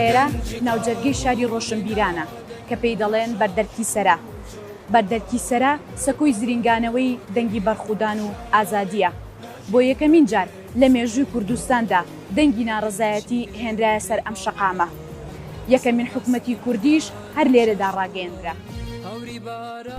ئێرە ناوجەرگەی شاری ڕۆشنبیرانە کە پێی دەڵێن بەردەرکی سەرا. بەردەرکی سەرا سەکۆی زرینگانەوەی دەنگی بەرخودان و ئازادییە. بۆ یەکەمین جار لە مێژووی کوردستاندا دەنگی ناڕەزایەتی هێنرایە سەر ئەم شەقامە. یەکەمین حکومەتی کوردیش هەر لێرەدا ڕاگەیەندرا.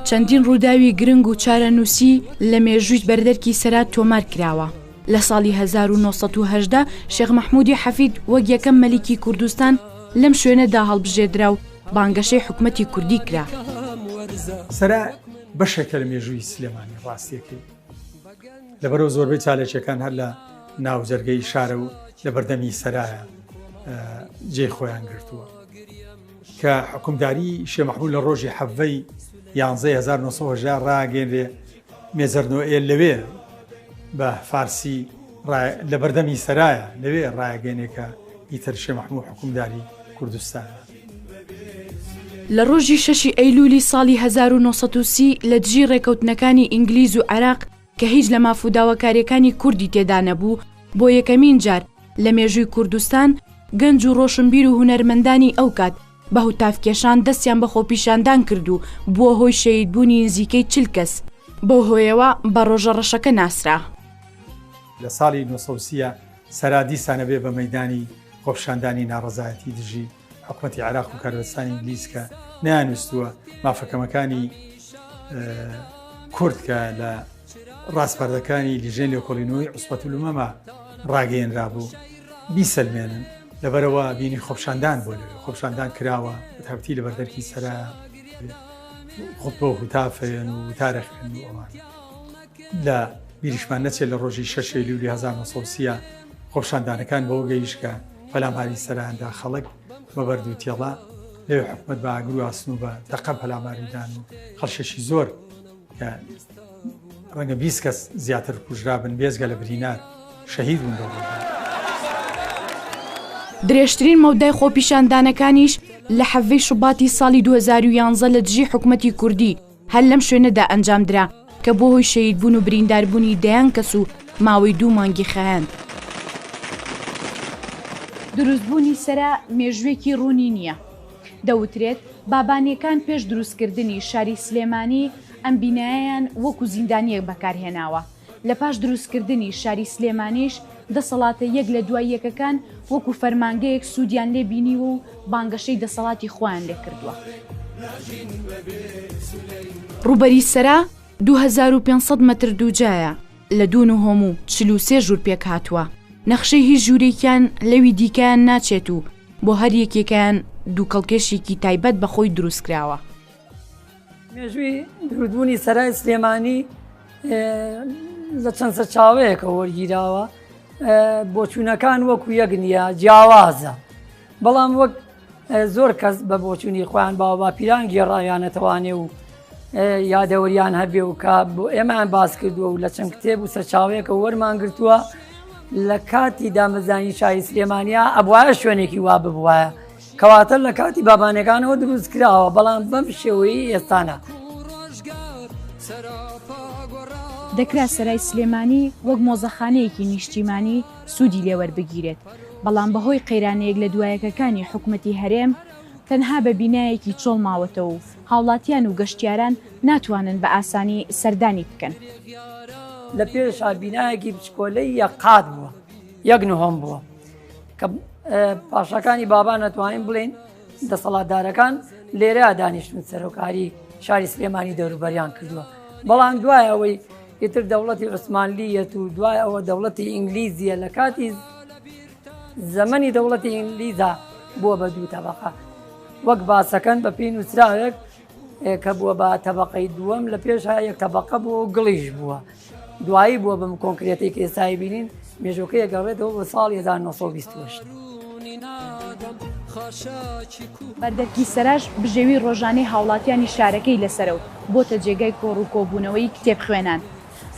چەندین ڕووداوی گرنگ و چارەنووسی لە مێژووی بەردەرکی سەرا تۆمار کراوە. لە ساڵی 1918 شێخ مەحموودی حەفید وەک یەکەم مەلیکی کوردستان لەم شوێنەدا هەڵبژێردرا و بانگەشەی حکومەتی کوردی کرا. سەرا بەشێکە لە مێژووی سلێمانی ڕاستیەکەی لەبەرەوە زۆربەی چاالێکیەکان هەر لە ناوجەرگەی شارە و لە بەردەمی سەرایە جێی خۆیان گرتووە کە حکومداری شێ مەحموود لە ڕۆژی حەڤەی یانزەی 1970 ڕاگەێنرێ مێزەر نۆئێل لەوێ بە فارسی لە بەردەمی سەرایە لەوێ ڕایەگەێنێ کە ئیتر شێ مەحموود حکومداری کوردستانە. لە ڕۆژی شەشی ئەیلولی ساڵی 1930 لە دژی ڕێکەوتنەکانی ئینگلیز و عێراق کە هیچ لە ماف و داواکاریەکانی کوردی تێدا نەبوو، بۆ یەکەمین جار لە مێژووی کوردستان گەنج و ڕۆشنبیر و هونەرمەندانی ئەوکات بە هوتافکێشان دەستیان بە خۆپیشاندان کرد و بووە هۆی شەهیدبوونی نزیکەی 40 کەس، بەو هۆیەوە بە ڕۆژە ڕەشەکە ناسرا. لە ساڵی 930 سەرا دیسان ئەبێ بە مەیدانی خۆپیشاندانی ناڕەزایەتی دژی حکومەتی عێراق و کاربەدەستانی ئینگلیز کە نەیانویستووە مافە کەمەکانی کورد کە لە ڕاسپاردەکانی لیژنەی لێکۆڵینەوەی عوسبەتولومەما ڕاگەیەنرابوو بیسەلمێنن لەبەرەوە بینی خۆپشاندان بۆ لەوێ خۆپشاندان کراوە بەتابەتی لە بەردەرکی سەرا خوتبە و هوتافەیەن و وتارە خوێن و ئەوان لە بیریشمان نەچێت لە ڕۆژی شەش ئەیلولی 1930 خۆپشاندانەکان بەوە گەیشت کە پەلاماری سەراندا خەڵک بە بەرد و تێڵا لەوێ حکومەت بە ئاگر و ئاسن و بە تەقە پەلاماری دان و خەڵکێکی زۆر کە ڕەنگە 20 کەس زیاتر کوژرابن بێجگە لە برینار شەهید بوون لەو ڕۆژە. درێژترین مەودای خۆپیشاندانەکانیش لە حەڤەی شوباتی ساڵی 2011 لە دژی حکومەتی کوردی هەر لەم شوێنەدا ئەنجامدرا کە بووە هۆی شەهیدبوون و برینداربوونی دەیان کەس و ماوەی دوو مانگی خایاند. دروستبوونی سەرا مێژووێکی ڕوونی نییە. دەوترێت بابانییەکان پێش دروستکردنی شاری سلێمانی ئەم بینایەیان وەکو زیندانییەک بەکارهێناوە. لە پاش دروستکردنی شاری سلێمانیش دەسەڵاتە یەک لە دوای یەکەکان وەکو فەرمانگەیەک سوودیان لێ بینیوە و بانگەشەی دەسەڵاتی خۆیان لێ کردووە. ڕووبەری سەرا 2500 مەتر دووجایە، لە دوو نهۆم و 43 ژوور پێکهاتووە، نەخشەی هیچ ژوورێکیان لەوی دیکەیان ناچێت و بۆ هەر یەکێکیان دووکەڵکێشێکی تایبەت بە خۆی دروستکراوە. مێژووی دروستبوونی سەرای سلێمانی لە چەند سەرچاوەیەکەوە وەرگیراوە بۆچوونەکان وەکو یەک نییە جیاوازە بەڵام وەک زۆر کەس بە بۆچوونی خۆیان باوە باپیران گێڕاویانەتەوانێ و یادەوەریان هەبێ و کە بۆ ئێمەیان باس کردووە و لە چەند کتێب و سەرچاوەیەکە وەرمان گرتووە لە کاتی دامەزانی شاری سلێمانیا ئەبواە شوێنێکی وا ببوایە کەواتە لە کاتی بابانەکانەوە دروست کراوە بەڵام بەم شێوەیەی ئێستا نا. دەکرا سەرای سلێمانی وەک مۆزەخانەیەکی نیشتیمانی سوودی لێوەربگیرێت، بەڵام بەهۆی قەیرانە یەک لە دوایەکەکانی حکومەتی هەرێم تەنها بە بینایەکی چۆڵ ماوەتەوە و هاوڵاتیان و گەشتیاران ناتوانن بە ئاسانی سەردانی بکەن. لە پێشا بینایەکی بچکۆلەی یەک قات بووە، یەک نهۆم بووە. کە پاشاکانی بابان ئەتوانین بڵێین دەسەڵاتدارەکان لێرە دانیشتون سەرۆکاری شاری سلێمانی دەوروبەریان کردووە بەڵام دوای ئەوەی ئیتر دەوڵەتی عوسمانلیەت و دوای ئەوە دەوڵەتی ئینگلیزیە لە کاتی زەمەنی دەوڵەتی ئینگلیزا بووە بە دوو تەبقە وەک باسەکەن بە پێی نووسراوێک کە بووە بە تەبقەی دووەم لە پێش یەک تەبقە بووە و گڵیش بووە دوایی بووە بەم کۆنکرێتەی کە ئێستا ئەیبینین، مێژووەکەی ئەگەڕێتەوە بۆ ساڵی 1928. بەردەرکی سەراش بژێوی ڕۆژانەی هاوڵاتیانی شارەکەی لەسەرە و بۆتە جێگای کۆڕ و کۆبوونەوەی کتێبخوێنان،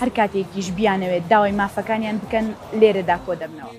هەر کاتێکیش بیانەوێت داوای مافەکانیان بکەن لێرەدا کۆدەبنەوە.